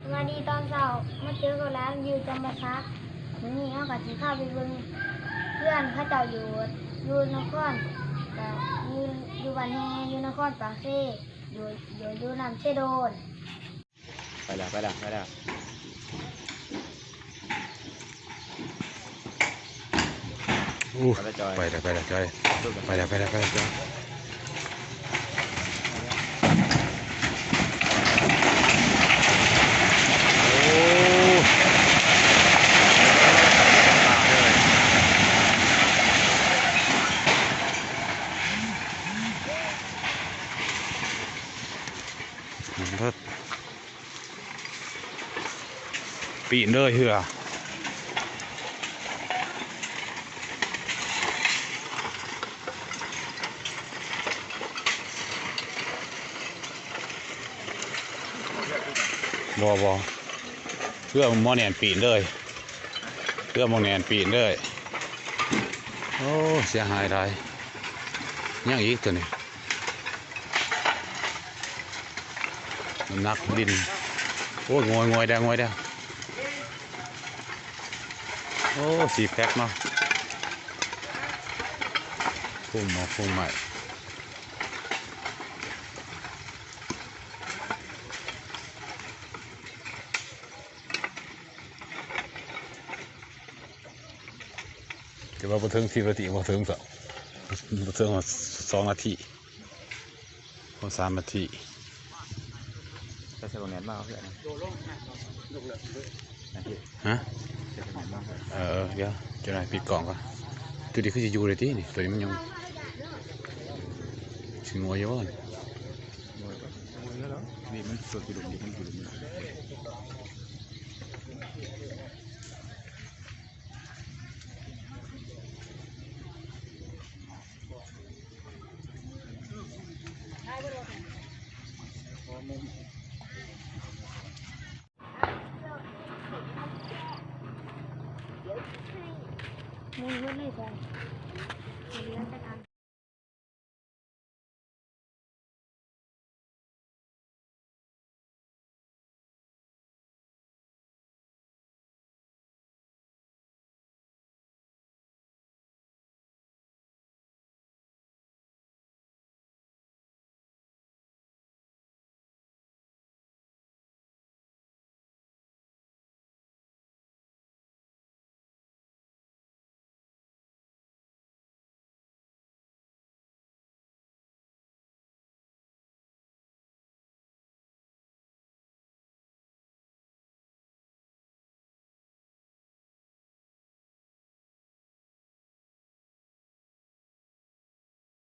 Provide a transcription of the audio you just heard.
ສະບາຍດີຕອນເຊົ້າ ມາເຈີກັບຫຼານຢູ່ຈຳປາສັກ. ມື້ນີ້ເຮົາກໍຊິພາໄປເບິ່ງເຮືອນເຂົາເຈົ້າຢູ່ ຢູ່ນະຄອນ ກະຢູ່ ຢູ່ບ້ານແຮ ຢູ່ນະຄອນປາກເຊ ຢູ່ ຢູ່ ຢູ່ນ້ຳເຊໂດນ. ໄປແລ້ວ ໄປແລ້ວ ໄປແລ້ວ. ໂອ້ ໄປແລ້ວຈ້ອຍ ໄປແລ້ວ ໄປແລ້ວຈ້ອຍ ໄປແລ້ວ ໄປແລ້ວ ໄປແລ້ວຈ້ອຍ. ໂອ້ ມັນເລີດ. ປີນເລີຍເຮືອ ບໍ່ ບໍ່ ເຮືອບໍ່ແໜ້ນ ປີນເລີຍ ເຮືອບໍ່ແໜ້ນ ປີນເລີຍ. ໂອ້ ເສຍຫາຍຫຼາຍ. ຍັງອີກຕົວນີ້. ນ້ຳໜັກດິນ ໂອ້ຍ ງອຍໆ ແດ່ ງອຍແດ່. ໂອ້ ສີ່ແພັກເນາະ ພຸ້ງໝອກພຸ້ງໄໝ້. ແຕ່ວ່າບໍ່ເຖິງສິບນາທີ ບໍ່ເຖິງ ບໍ່ເຖິງສອງນາທີ ພໍສາມນາທີ. ຈະໃສ່ບັກແໜ້ນມາເພື່ອນະ ຮະ? ເອີ ດຽວ ຈັກໜ່ອຍປິດກ້ອງກ່ອນ. ຕົວນີ້ຄືຊິຢູ່ໄດ້ຕິນີ້ ຕົວນີ້ມັນຍັງຊິງົວຢູ່ບໍ່ນີ້? ນີ້ມັນຕົວຊິຫຼຸມຢູ່ ມັນຊິຫຼຸມຢູ່. ພໍມຸມ